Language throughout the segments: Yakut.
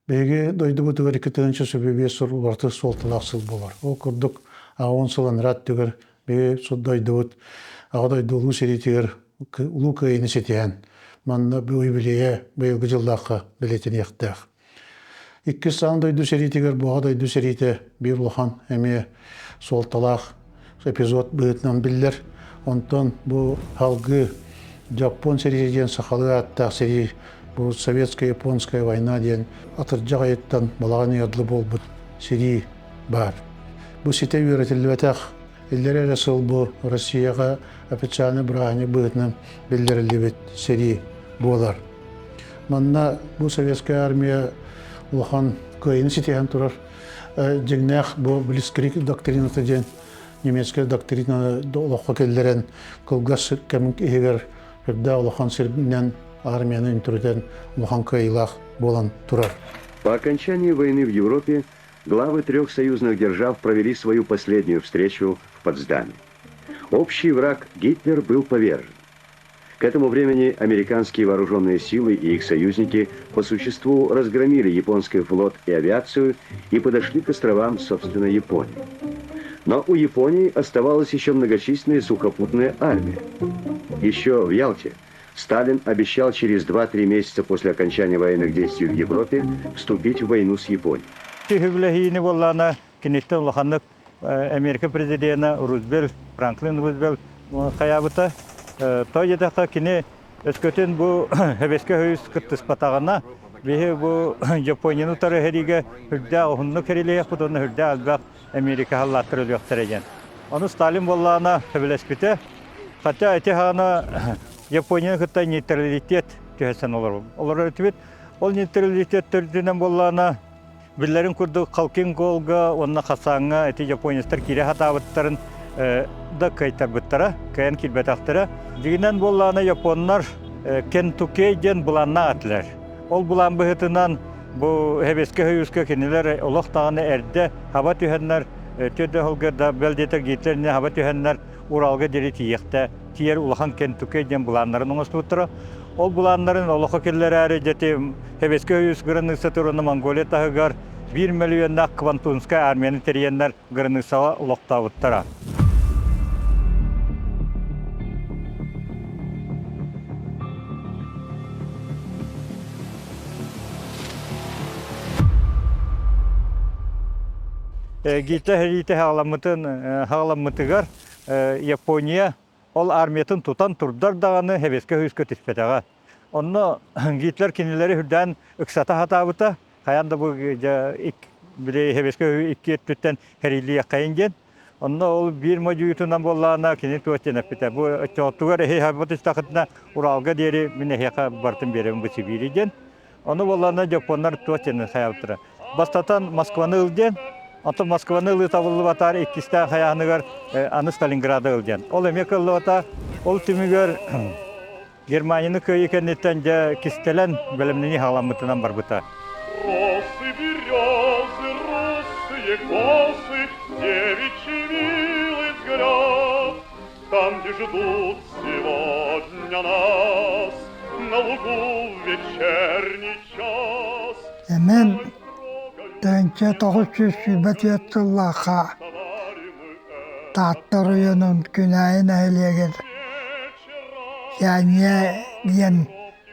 Биһиги дойдубутугар 2005 сыл ураты суолталаах сыл буолар. Ол курдук, 80 сыл анараа өттүгэр биһиги дойдубут Аҕа дойду Улуу сэриитигэр Улуу Кыайыыны ситиһэн, манна бу юбилейа быйылгы дьыллаахха бэлиэтэниэхтээх. Иккис аан дойду сэриитигэр бу Аҕа дойду сэриитэ биир улахан эмиэ суолталаах эпизод быһыытынан биллэр. Онтон бу салгыы Дьоппуон сэриитэ диэн сахалыы ааттаах сэрии бу советско-японская война диэн атырдьах ыйыттан балаҕан ыйга дылы буолбут сэрии баар. Бу ситэ үөрэтиллибэтэх иллэрэ эрэ сыл бу Россияҕа официальный бырааһынньык быһыытынан биллэриллибит сэрии буолар. Манна бу советская армия улахан кыайыыны ситиһэн турар. Дьиҥнээх бу Блицкриг доктрината диэн немецкэй доктринаны олоххо киллэрэн кылгас кэм иһигэр үрдээх улахан сиринэн армияны үнтүрүтэн улахан кыайыылаах буолан турар. По окончании войны в Европе главы трех союзных держав провели свою последнюю встречу в Потсдаме. Общий враг Гитлер был повержен. К этому времени американские вооруженные силы и их союзники по существу разгромили японский флот и авиацию и подошли к островам, собственно, Японии. Но у Японии оставалась еще многочисленная сухопутная армия. Еще в Ялте Сталин обещал через 2-3 месяца после окончания военных действий в Европе вступить в войну с Японией. Түһүлэһиини буоллаана киниттэн улаханнык Америка президенэ Рузвельт, Франклин Рузвельт хайаабыта. То диэтэххэ кини өскөтүн бу Сэбиэскэй Союз кыттыспатаҕына, биһи бу Японияны утары сэриигэ үрдээх уһуннук хэрилиэхпит уонна үрдээх элбэх Америка халлааттар өлүөхтэрэ диэн. Ону Сталин буоллаҕына сөбүлэспитэ. Хотя ити хаана Японияны кытта нейтралитет түһэрсэн олорор этибит. Ол нейтралитет төрдүнэн буоллаҕына Биллэрин курдук, Халкин-Голга уонна Хасаҥҥа ити японецтар киирэ сатаабыттарын да кыайтарбыттара, кыайан киирбэтэхтэрэ. Дьиҥинэн буоллаҕына, японнар Кентукей диэн былааннаах этилэр. Ол былаан быһыытынан бу Сэбиэскэй Союзка кинилэр олох даҕаны эрдэ хаба түһэннэр, төрдө сылга да бэл диэтэр Гитлер иннинэ хаба түһэннэр Уралга диэри тиийиэхтэ тиийэр улахан Кентукей диэн былааннарын оҥостубуттара. Ол былааннарын олоххо киллэрээри дьэ Сэбиэскэй Союз границата уонна Монголия таһыгар биир мөлүйүөннээх Квантунскай армияны тэрийэннэр границаҕа олохтообуттара. Гита сэриитэ хаҕаламмытыгар Япония Ол армиятын тутан турдар даҕаны Сэбиэскэй Союзка түспэтэҕэ. Онно Гитлер кинилэри үрдээн ыксата сатаабыта, хайаан да бу били Сэбиэскэй Союз икки өттүттэн сэриилиэххэйин диэн. Онно ол биир модьуйуутунан буоллаҕына кини туох диэн эппитэ. Бу оччоҕутугар эһи харбат истэххитинэ Уралга диэри мин эһиэхэ барытын биэрэбин бу Сибиири диэн. Ону буоллаҕына дьоппуоннар туох диэн хайаабыттара. Бастатан Москваны ыл диэн, оттон Москваны ылыы табыллыбатаар иккистээх хайааһыныгар аны Сталинграды ыл диэн. Ол эмиэ кыаллыбата. Ол түмүгэр Германияны кыайыы кэнниттэн дьэ кистэлэн бэлэмнэнии хаҕаламмытынан барбыта. Росы, березы, русые косы, девичий милый взгляд, Там, где ждут сегодня нас, на лугу в вечерний час. Мен 1924 сыллаахха Таатта оройуонун Күнээйи нэһилиэгэр Сянье диэн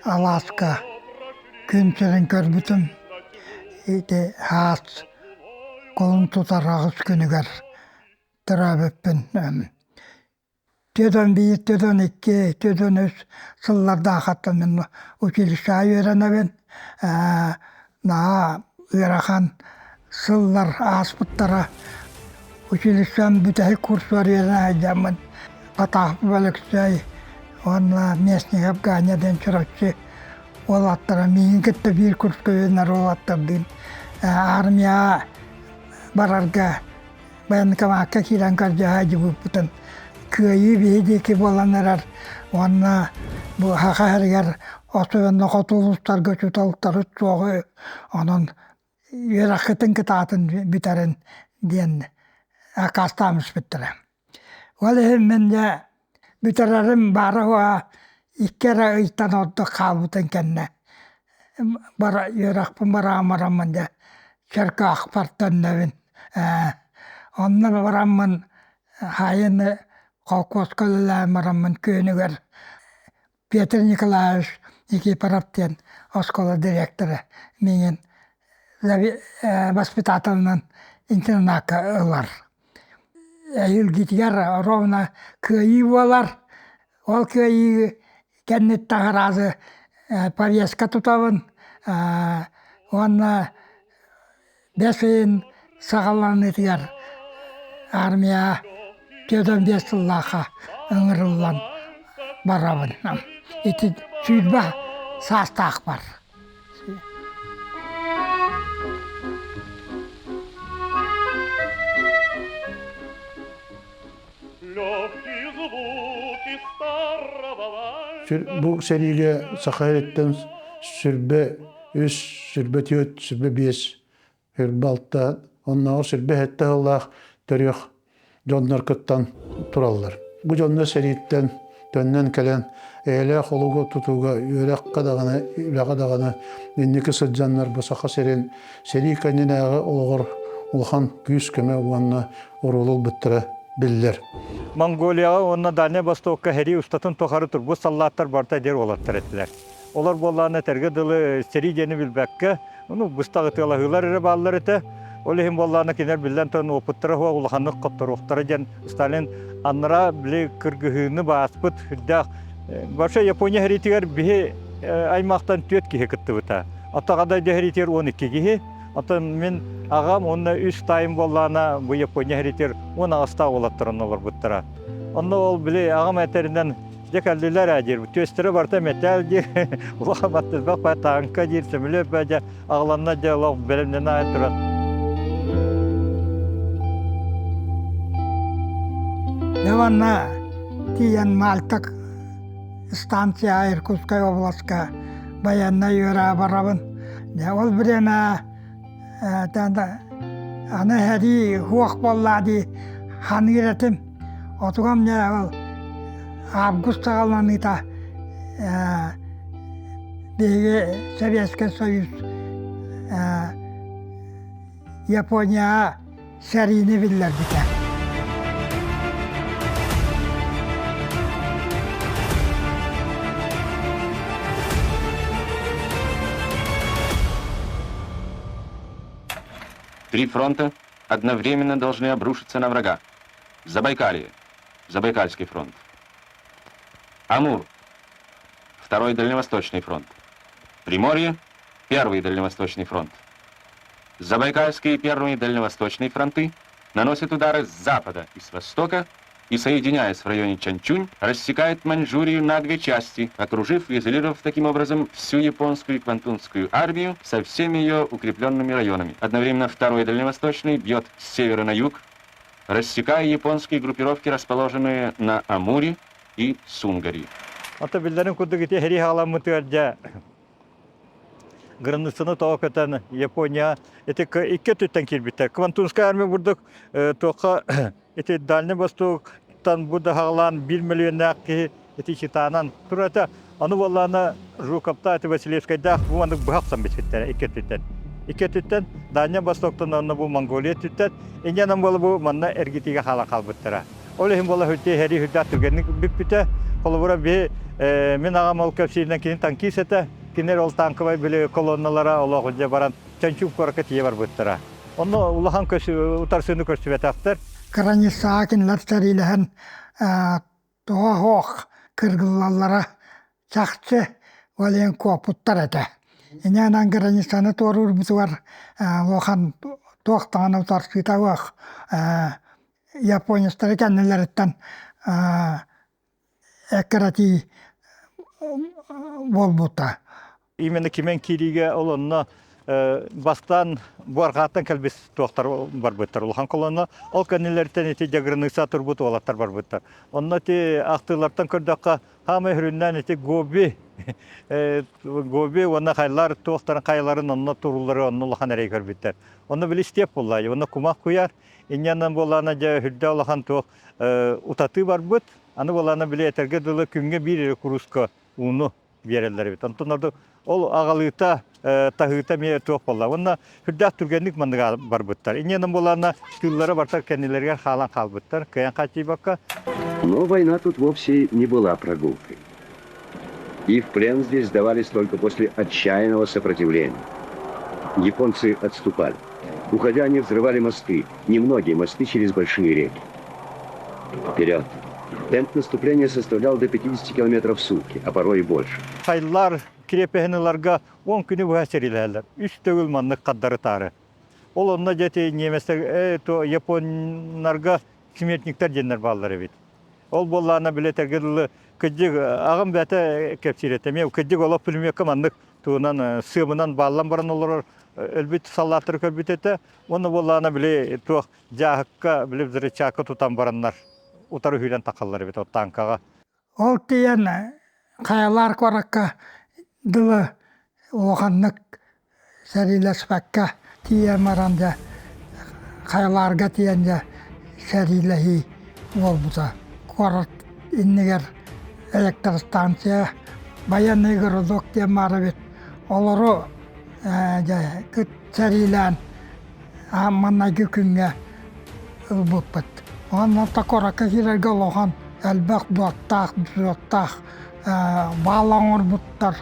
алааска күн сирин көрбүтүм. Ити хаас кулун тутар аҕыс күнүгэр төрөөбүппүн. 41, 42, 43 сыллардаахаттан мин училищеҕа үөрэнэбин. Наһаа ыарахан сыллар ааспыттара. Училищем бүтэһик курсугар үөрэнэ сылдьаммын Потапов Алексей уонна Местников Ганя диэн Чурапчы уолаттара миигин кытта биир курска үөрэнэр уолаттардыын армияҕа барарга военкомакка киирэн көрдөһө дьыбыппытын кыайыы биһи диэки буолан эрэр уонна бу Саха сиригэр особенно хоту улуустарга учууталтары суоҕу онон үөрэххитин кытаатын бүтэрин диэн аккаастаан испиттэрэ. Ол иһин мин дьэ бүтэрэрим баара-суоҕа икки эрэ ыйтан ордук хаалбытын кэннэ. Бара үөрэхпин бараан бараммын дьэ Чөркөөхпөр төннөбүн. Онно бараммын хаайыны холкуоска үлэлээн бараммын күөнүгэр Петр Николаевич Никифоров диэн оскуола директора миигин воспитателынан интернакка ылар. Эһиилгитигэр ровно кыайыы буолар. Ол кыайыы кэнниттэн араазы повестка тутабын уонна бэс ыйын саҕаланыытыгар армия 45 сыллаахха ыҥырыллан барабын. Ити 20 саастаахпар. Бу сэриигэ Саха сириттэн сүрбэ үс, сүрбэ түөрт, сүрбэ биэс, сүрбэ алта, оннооҕор сүрбэ сэттэ сыллаах төрүөх дьоннор кыттан тураллар. Бу дьоннор сэрииттэн төннөн кэлэн эйэлээх олугу тутууга үөрэххэ даҕаны, үлэҕэ даҕаны инники сылдьаннар бу Саха сирин сэрии кэннинээҕи олоҕор улахан күүс-көмө уонна оруолу ылбыттара биллэр. Монголияҕа уонна Дальнай Востокка сэрии устатын тухары турбут саллааттар барыта эдэр уолаттар этилэр. Олор буоллаҕына этэргэ дылы сэрии диэни билбэккэ, ну, быстах ытыалаһыылар эрэ бааллар этэ. Ол иһин буоллаҕына кинилэр биллэн туран опыттара суох улаханнык хотторуохтара диэн Сталин анараа били кыргыһыыны бааспыт сүрдээх Вообще Япония сэриитигэр биһи аймахтан түөрт киһи кыттыбыта. Оттон Адай сэриитигэр 12 киһи. Оттон мин аҕам уонна үс таайым буоллаҕына бу Япония сэриитигэр 18-таах уолаттар онно олорбуттара. Онно ол били аҕам этэринэн дьэ кэллилэр ээ диир. Түөстэрэ барыта мэтээл диир. Улахан баттыспах баа тааҥка диир, сөмөлүөт баа дьэ аҕаланна дьэ олох бэлэмнэнэ аайан туран. Дьэ уонна тиийэн Мальта станция Иркутскай областка байыаннай үөрэ барабын. Дьэ ол бириэмэ аны сэрии суох буолла дии саныыр этим. Отугам дьэ ол август саҕаланыыта биһиги Советскай Союз Японияҕа сэриини биллэрбитэ. Три фронта одновременно должны обрушиться на врага. Забайкалье, Забайкальский фронт. Амур, Второй Дальневосточный фронт. Приморье, Первый Дальневосточный фронт. Забайкальские и Первый Дальневосточные фронты наносят удары с запада и с востока и, соединяясь в районе Чанчунь, рассекают Маньчжурию на две части, окружив и изолировав таким образом всю японскую и квантунскую армию со всеми ее укрепленными районами. Одновременно Второй Дальневосточный бьет с севера на юг, рассекая японские группировки, расположенные на Амуре и Сунгари. Ата биллэрин курдук ити сэрии халаммытыгар дьэ границаны тоҕо көтөн Япония ити икки өттүттэн киирбиттэр. Квантунская армия курдук туохха ити Дальний Востоктан бу даһаҕалаан биир миллионнаах киһи ити Читанан турата. Аны буоллаана Жуковта ити Василевскайдаах бу маннык быһахсан биспиттэрэ икки өттүттэн. Икки өттүттэн Дальний Востоктан онно бу Монголия өттүттэн инньэнэн буола бу манна эргитиигэ хаалан хаалбыттара. Ол иһин буола хүртэ сэрии үрдээх түргэнник бүппүтэ. Холобура би мин аҕам ол кэпсииринэн кини танкист этэ. Кинилэр ол танковай били колонналара олох дьэ баран Чанчук куоракка тиийэ барбыттара. Онно улахан утарсыыны көрсүбэтэхтэр. Границаҕа кинилэр сэриилэһэн тоҕо суох кыргыллаллара чахчы ол иһин куоппуттар этэ. Инээнэн границаны туоруурбутугар улахан туох даҕаны утарсыыта суох японецтары кэннилэриттэн эккирэтии буолбута. Именно кимэн киириигэ ол онно бастаан буорҕааттан кэлбит туохтар барбыттар улахан колонна ол кэннилэриттэн ити дьагырыныса турбут уолаттар барбыттар. Онно ити ахтыылартан көрдөххө хаамай хүрүннээн ити Гоби Гоби уонна хайлар туохтарын хайларын онно туруллары онно улахан эрэй көрбүттэр. Онно били степ булла, онно кумах куйар Инньэнэн буоллаҕына дьэ үрдэ улахан туох утатыы барбыт. Аны буоллаҕына били этэргэ дылы күҥҥэ биир эрэ курууска ууну биэрэллэр эбит. Онтон ордук Ол аҕалыыта, таһыыта эмиэ туох буолла. Уонна сүрдээх түргэнник манныга барбыттар. Инньэнэн буоллаҕына тыыллара барта кэннилэригэр хаалан хаалбыттар, кыайан хааччыйбакка. Но война тут вовсе не была прогулкой. И в плен здесь сдавались только после отчаянного сопротивления. Японцы отступали. Уходя, они взрывали мосты, немногие мосты через большие реки. Вперед! Темп наступления составлял до 50 километров в сутки, а порой и больше. Хайлар крепеһин ыларга 10 күнү быһа сэриилэһэллэр. Үс төгүл маннык хардары таары. Ол онно дьэ немецтэр э, то японнарга смертниктэр диэннэр бааллар эбит. Ол буоллаҕына билэтэргэ дылы кыдьык аҕам бэйэтэ кэпсиир этэ. Эмиэ кыдьык олох пулемекка маннык тугунан сыабынан бааллан баран олорор өлбүт саллааттары көрбүт этэ. Уонна буоллаҕына били туох дьааһыкка били взрывчатка тутан бараннар утары сүүрэн тахаллар эбит ол тааҥкаҕа. Ол тиийэн Хайалаар куоракка дылы улаханнык сэриилэспэккэ тиийэн баран дьэ Хайалаарга тиийэн дьэ сэриилэһии буолбута. Куорат иннигэр электростанция, военный городок диэн баар эбит. Олору дьэ сэриилээн маҥнайгы күҥҥэ ылбыппыт. Уонна куоракка киирэргэ улахан элбэх дуоттаах, суоттаах баал оҥорбуттар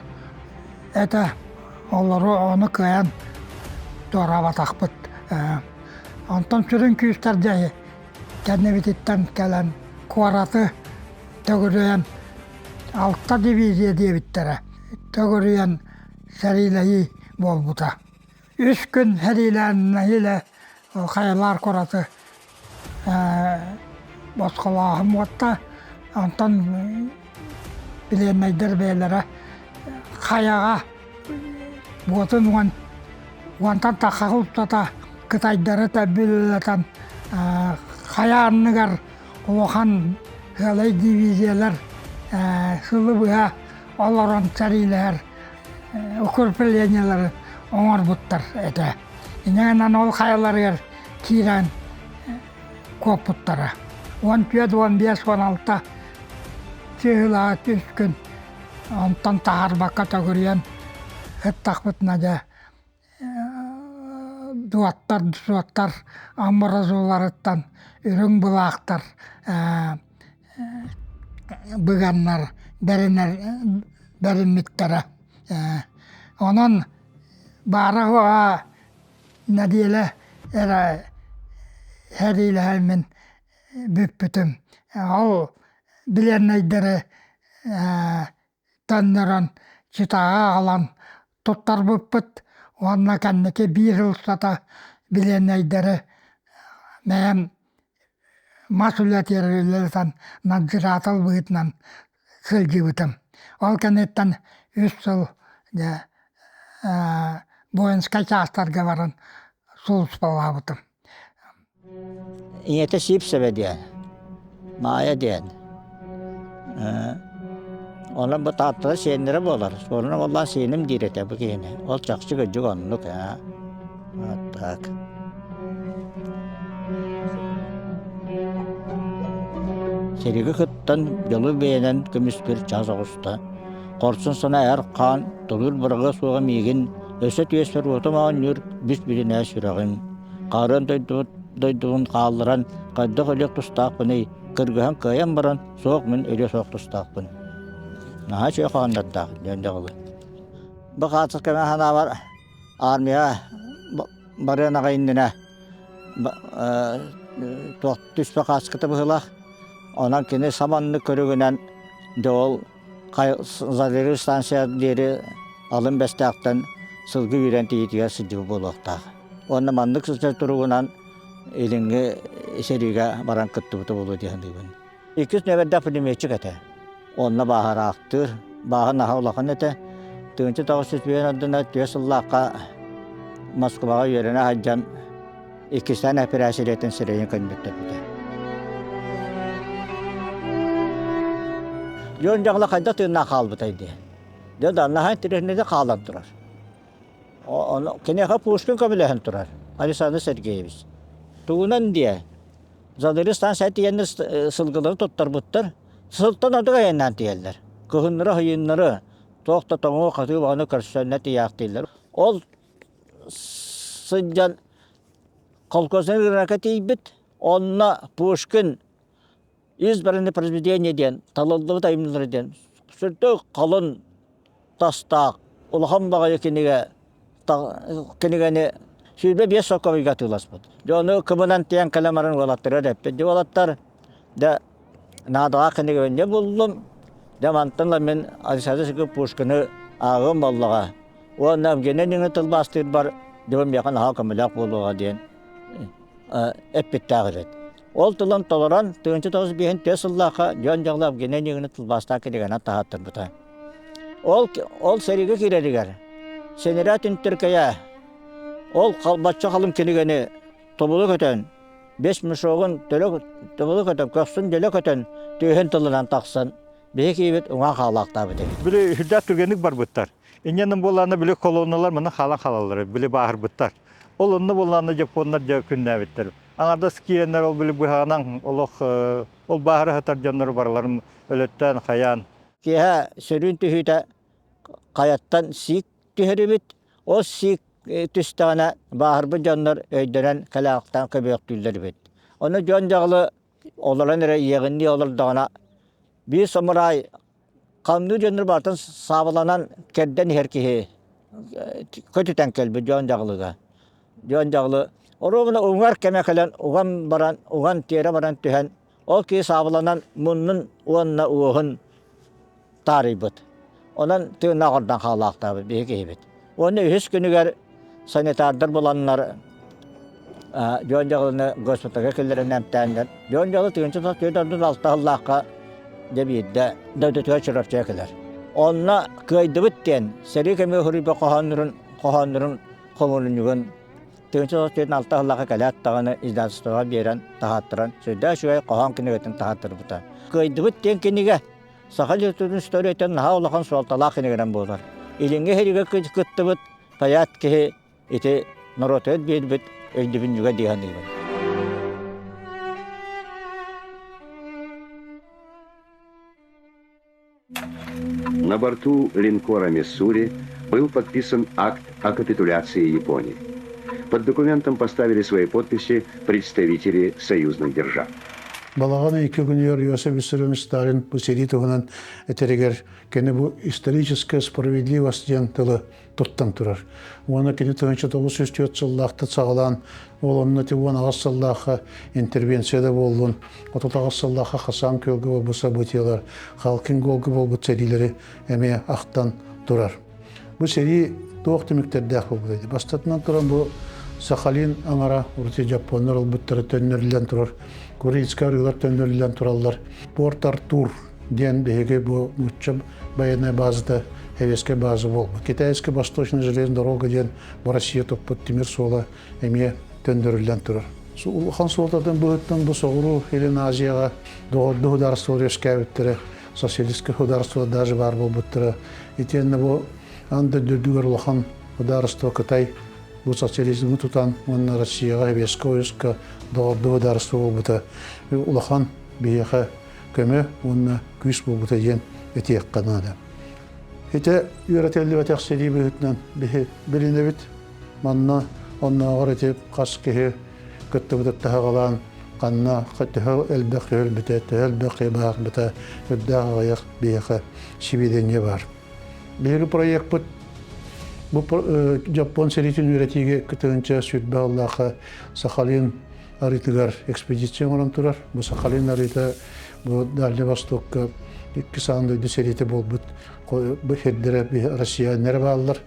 этэ. Олору ону кыайан туораабатахпыт. Онтон сүрүн күүстэр дьэ кэннибититтэн кэлэн куораты төгүрүйэн алта дивизия диэбиттэрэ. Төгүрүйэн сэриилэһии буолбута. Үс күн сэриилээн нэһиилэ хайалаар куораты босхолооһун уотта. Онтон билиэннэйдэр бэйэлэрэ хайаҕа буотун уон уонтан тахса устата кытайдары тэбилэтэн хайа анныгар улахан сыалай дивизиялар сылы быһа олорон сэриилэһэр укреплениелары оҥорбуттар этэ. Инньэ ол хайаларыгар киирэн куоппуттара. 14, 15, 16 чыыһылаҕа үс күн онтон таһаарбакка төгүрүйэн ыттахпытына дьэ дуоттар, суоттар амбразуларыттан үрүҥ былаахтар быганнар бэринэр бэриммиттэрэ. Онон баара-суоҕа нэдиэлэ эрэ сэриилэһэммин бүппүтүм. Ол билиэннэйдэри төннөрөн Читаҕа аҕалан туттарбыппыт уонна кэнники биир сыл устата билиэннэйдэри бэйэм мас үлэтигэр үлэлэтэн надзиратель быһыытынан сылдьыбытым. Ол кэнниттэн үс сыл дьэ воинскай чаастарга баран сулууспалаабытым. Ийэтэ Сиипсэбэ диэн, Маайа диэн. Онон бу Тааттата сиэннэрэ буолар. Суоруна буоллаан сиэним диир этэ бу киһини. Ол чахчы кырдьык оннук ээ. Вот так. Сэриигэ кыттан дьолу бэйэнэн көмүскүүр чаас оҕуста. Хорсун санаа эр хаан, тулуур быраҕыа суоҕа миигин, өссө түөспэр уотум оонньуур бүс-бүтүнээ сүрэҕим. Хаарыан дойдубут дойдубун хаалларан хайдах өлүөх тустаахпыный, кыргыһан кыайан баран суох мин өлүө суох тустаахпын. Наһаа үчүгэй хоһооннордоох диэн дьоҕулу. Бу хаачыс кэмэ санаабар армия барыан аҕай иннинэ туох түспэ хааскыта быһыылаах. Онон кини саманнык көрүгүнэн дьэ ол Залеры станция диэри алын Бэстээхтэн сылгы үүрэн тиийиитигэр сылдьыбыт буолуохтаах. Уонна маннык сылдьар туругунан илиҥҥи сэриигэ баран кыттыбыта буолуо дии саныыбын. Иккис нүөмэрдээх пулеметчик этэ. Онно бааһыраахтыыр, бааһа наһаа улахан этэ. 1905 ордуна түөрт сыллаахха Москваҕа үөрэнэ сылдьан иккистээн эпэрээссийэтин сирэйин көннөртөрбүтэ. Дьон дьаҕала хайдах тыыннаах хаалбытай дии. Дьэ да наһаа интэриэһинэйдик хаалан турар. Ону киниэхэ Пушкин көмөлөһөн турар, Александр Сергеевич. Тугунан диэ, Задыры станция тиийэннэр сылгылары туттарбыттар. Сылтан ордук айаннаан тиийэллэр. Кыһыннары, сайыннары. Туох да тоҥуу-хатыы баҕаны көрсөннө тиийээхтииллэр. Ол сылдьан колхознай ырыынакка тиийбит. Онно Пушкин избранное произведение диэн талыллыбыт айымньылара диэн сүрдээх халын тастаах улахан баҕайы кинигэ кинигэни 25 сокковыйга атыыласпыт. Дьэ ону кыбынан тиийэн кэлэн баран уолаттары эрэппит. Дьэ уолаттар дьэ наадалаах кинигэбин не буллум. Дьэ мантан ыла мин Александр Сергеевич Пушкины ааҕыам буоллаҕа. Уонна Евгений Нины тылбаастыырбар дьэ миэхэ наһаа көмөлөөх буолуоҕа диэн эппиттээх эбит. Ол тылын толорон, 1905 сыллаахха дьон дьоҕула Евгений Онегины тылбаастаах кинигэнэн таһааттарбыта. Ол, ол сэриигэ киирэригэр Сенерэ Түнтүркэйэ ол бачча халыҥ кинигэни тобулу көтөн, бэс мешогун төлө тобулу көтөн, көхсүн дьөлө көтөн, түөһүн тылынан тахсан, биһи киһибит уҥа хаалаахтаабыт эбит. Били үрдээх түргэнник барбыттар. Инньэнэн буоллаҕына били колонналар маны хаалан хаалаллар, били бааһырбыттар. Ол онно буоллаҕына дьоппуоннар дьэ күннээбиттэр. Аҥардас киирэннэр ол били быһаҕынан олох ол бааһыра сытар дьоннору барыларын өлөттөөн хайаан. Киэһэ сөрүүн түһүүтэ хайаттан сиик түһэрибит. Ол сиик түстэҕинэ бааһырбыт дьоннор өйдөнөн кэлээхтээн көбүөхтүүллэр эбит. Ону дьон дьаҕылы олорон эрэ иэҕиннии олордоҕуна биир самурай Хамныы дьоннор барытын саабыланан кэрдэн иһэр киһи көтүтэн кэлбит дьон дьаҕылыга. Дьон дьаҕылы оруобуна уҥар кэмэ кэлэн уган баран, уган тиэрэ баран түһэн, ол киһи саабыланан муннун уонна уоһун таарыйбыт. Онон тыыннаах ордон хаалаахтаабыт биһи киһибит. Уонна үһүс күнүгэр санитардар буланнар Дьон Дьаҕылыны госпитальга киллэрэн эмтээннэр Дьон Дьаҕылы 1946 сыллаахха дьэ биирдэ дойдутугар Чурапчыга кэлэр. Онно кыайдыбыт диэн сэрии кэмигэр суруйбут хоһооннорун хоһооннорун хомуурунньугун 1946 сыллаахха кэлээт даҕаны издательствоҕа биэрэн таһааттаран сүрдээх үчүгэй хоһоон кинигэтин таһааттарбыта. Кыайдыбыт диэн кинигэ Саха литературатын историятын наһаа улахан суолталаах кинигэнэн буолар. Илиҥҥи иһиригэ кыттыбыт поэт киһи ити норуотугар биэрбит өйдөбүнньүгэ дии саныыбын. На борту линкора «Миссури» был подписан акт о капитуляции Японии. Под документом поставили свои подписи представители союзных держав. Балаҕан икки күнүгэр Иосиф Виссарионович Сталин бу сэрии туһунан этэригэр кини бу историческая справедливость диэн тылы туттан турар. Уонна кини 1904 сыллаахтан саҕалаан ол онно 18 сыллаахха интервенция да буоллун, 38 сыллаахха Хасан күөлгэ буолбут событиелар, Халкин Голга буолбут сэриилэри эмиэ ахтан турар. Бу сэрии туох түмүктэрдээх буолбутай? Бастатынан туран бу Сахалин аҥара урут Дьоппуоннар ылбыттара төннөрүллэн турар. Курильскай арыылар төннөрүллэн тураллар. Порт Артур диэн биһиги бу нуучча военная базата Советская база буолбут. Китайская восточная железная дорога диэн бу Россия туппут тимир суола эмиэ төннөрүллэн турар. Улахан суолтатын быһыттан бу Соҕуруу Илин Азияҕа доҕордуу судаарыстыбалар үөскээбиттэрэ, социалистскай судаарыстыба даже баар буолбуттара. Итиэннэ бу аан дойду үрдүгэр улахан судаарыстыба Кытай бу социализмы тутан уонна Россияҕа Советскай Союзка доҕордуу судаарыстыба буолбута улахан биһиэхэ көмө уонна күүс буолбута диэн этиэххэ наада. Ити үөрэтиллибэтэх сэрии быһыытынан биһи билинэбит. Манна оннооҕор ити хас киһи кыттыбытыттан саҕалаан ханна төһө элбэх киһи өлбүтэ, төһө элбэх киһи баарбыта үрдээх аҕыйах биһиэхэ сибидиэнньэ баар. Биһиги проекпыт бу Дьоппуон сэриитин үөрэтиигэ 2 тыһыынча 20 сыллаахха Сахалин арыытыгар экспедиция оҥорон турар. Бу Сахалин арыыта бу Дальний Востокка икки аан дойду сэриитэ буолбут бу сирдэрэ россияннара бааллар.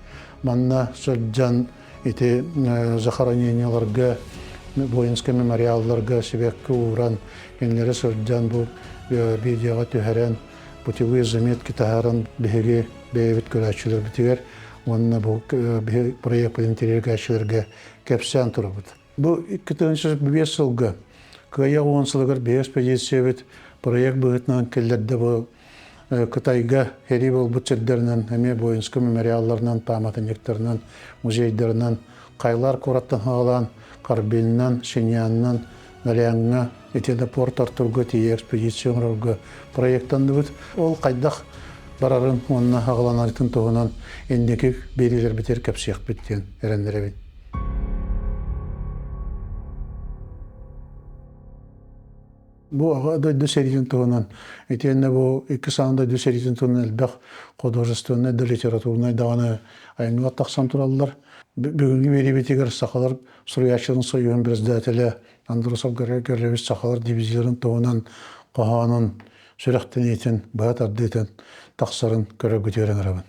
Манна сылдьан ити захоронениеларга, воинскай мемориалларга сибэкки ууран, кинилэри сылдьан бу видеоҕа түһэрэн, путевые заметки таһааран биһиги бэйэбит көрөөччүлэрбитигэр уонна бу биһи проекпытын интэриэһиргээччилэргэ кэпсээн турабыт. Бу 2005 сылга Кыайыы 10 сылыгар биһи экспедициябыт проект быһыытынан киллэрдэ бу Кытайга сэрии буолбут сирдэринэн, эмиэ воинскай мемориалларынан, пааматынньыктарынан, музейдарынан Хайлар куораттан саҕалаан Харбинынан, Шиньянынан, Налянҥа итиэннэ Порт Артурга тиийэ экспедиция оҥорорго проектанныбыт. Ол хайдах барарын уонна аҕаланарытын туһунан инники биэриилэрбитигэр кэпсиэхпит диэн эрэннэрэбин. Бу Аҕа дойду сэриитин туһунан, итиэннэ бу Иккис аан дойду сэриитин туһунан элбэх художественнай да литературнай даҕаны айымньылар тахсан тураллар. Бүгүҥҥү биэриибитигэр сахалар суруйааччыларын союһун председателэ Андросов Григорьевич сахалар дивизияларын туһунан хоһоонун сүрэхтэниитин быһа тардыытын тахсарын көрөргүтүгэр ыҥырабын.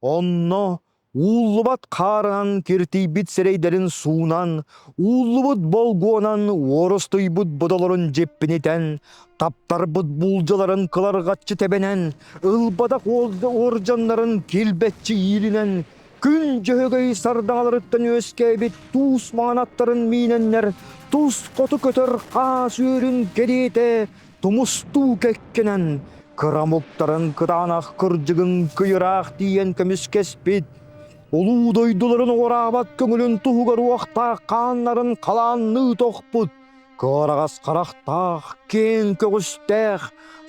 Онно ууллубат хаарынан киртийбит сирэйдэрин суунан, ууллубут болгуонан уорустуйбут бодолорун дьиппинитэн, таптарбыт буулдьаларын кыларҕаччы тэбэнэн, ылбатах уордьаннарын килбэччи иилинэн, күн дьөһөгөй сардаҥаларыттан үөскээбит туус маҥан аттарын миинэннэр, тус хоту көтөр хаас үөрүн кэриэтэ тумустуу кэккэнэн, кырамуктарын кытаанах кырдьыгын кыйыраах тиийэн көмүскэспит, улуу дойдуларын уҕараабат көҥүлүн туһугар уохтаах хааннарын халаанныы тохпут, кыараҕас харахтаах, киэҥ көҕүстээх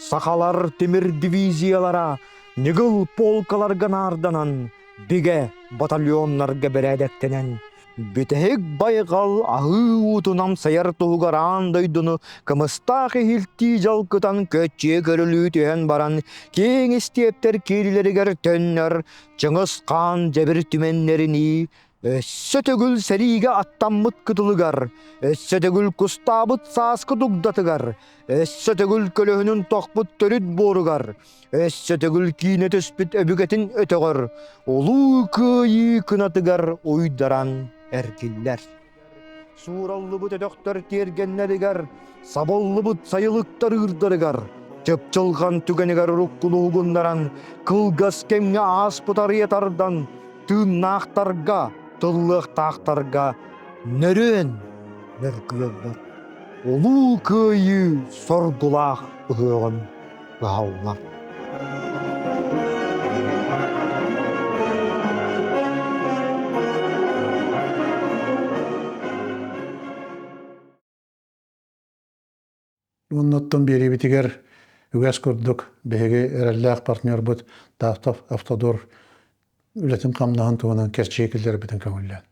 сахалар тимир дивизиялара ньыгыл полкаларга наарданан, бигэ батальоннарга бэрээдэктэнэн, Бүтэһик байҕал аһыы уутун амсайар туһугар аан дойдуну кымыстаах иһилтии дьалкытан көччүйэ көрүлүү түһэн баран киэҥ истиэптэр киириилэригэр төннөр Чыҥыс Хаан дьэбир түмэннэринии өссө төгүл сэриигэ аттаммыт кытылыгар, өссө төгүл кустаабыт сааскы дугдатыгар, өссө төгүл көлөһүнүн тохпут төрүт буоругар, Өссө төгүл киинэ түспүт өбүгэтин өтөҕөр Улуу Кыайыы кынатыгар уйдаран эргиллэр. Суураллыбыт өтөхтөр тиэргэннэригэр, сабыллыбыт сайылыктар ыырдарыгар, чыпчылҕан түгэнигэр уруккуну уһугуннаран, кылгас кэмҥэ ааспыт арыйа тардан, тыыннаахтарга, тыллыахтаахтарга нөрүөн нөргүөллэр. Улуу Кыайыы соргулаах ыһыаҕын ыһаллар. Оннуттан биэриибитигэр үгэс курдук биһиги эрэллээх партнербут Таастов Автодор үлэтин-хамнаһын туһунан кэрчиги киллэрбитин көҥүллээн.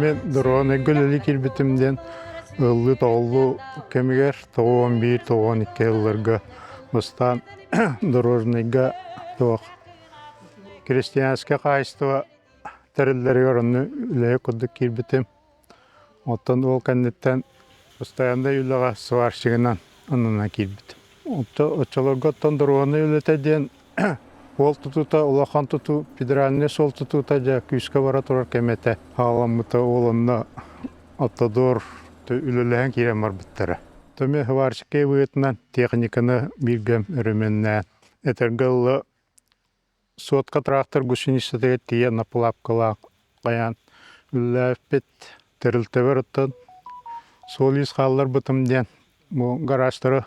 Мен дороганы көлөлү киирбитим диэн ыллыы-тоҕуллуу кэмигэр 91-92 ылларга бастаан дорожныйга туох крестьянское хаһаайыстыба тэриллэригэр онно үлэһит курдук киирбитим. Оттон ол кэнниттэн постояннай үлэҕэ сварщигынан ананан киирбитим. Оччолорго оттон доруобунай үлэтэ диэн уол тутуута, улахан тутуу, федеральнай суол тутуута дьэ күүскэ бара турар кэм этэ. Хаалламмыта ол онно автодор үлэлэһэн киирэн барбыттара. Томе сварщикка быһыытынан техниканы бииргэм өрөмүөннээн этэргэ дылы Сотка трактор гусеницатыгар тиийэ наплапкалаах хайаан үлэлээбиппит. Тэрилтэбэр оттон суол-иис хаалларбытым диэн бу гаражтары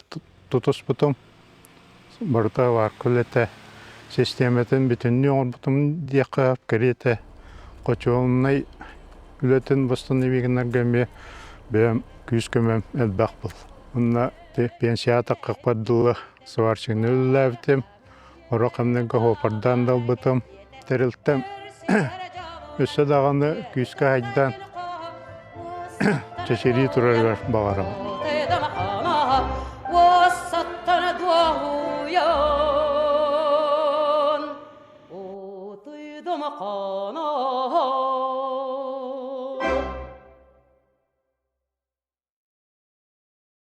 тутуспутум. Барыта варка үлэтэ систиэмэтин бүтүннүү оҥорбутум диэххэ кэриэтэ хочуолунай үлэтин восстановигынарга эмиэ бэйэм күүс-көмөм элбэх был. Онно пенсияҕа таххахпар дылы сварщигынан үлэлээбитим. Орох кэмнэргэ оһуопардаан да ылбытым. Тэрилтэм өссө даҕаны күүскэ айдаан чэчирии турарыгар баҕарабын.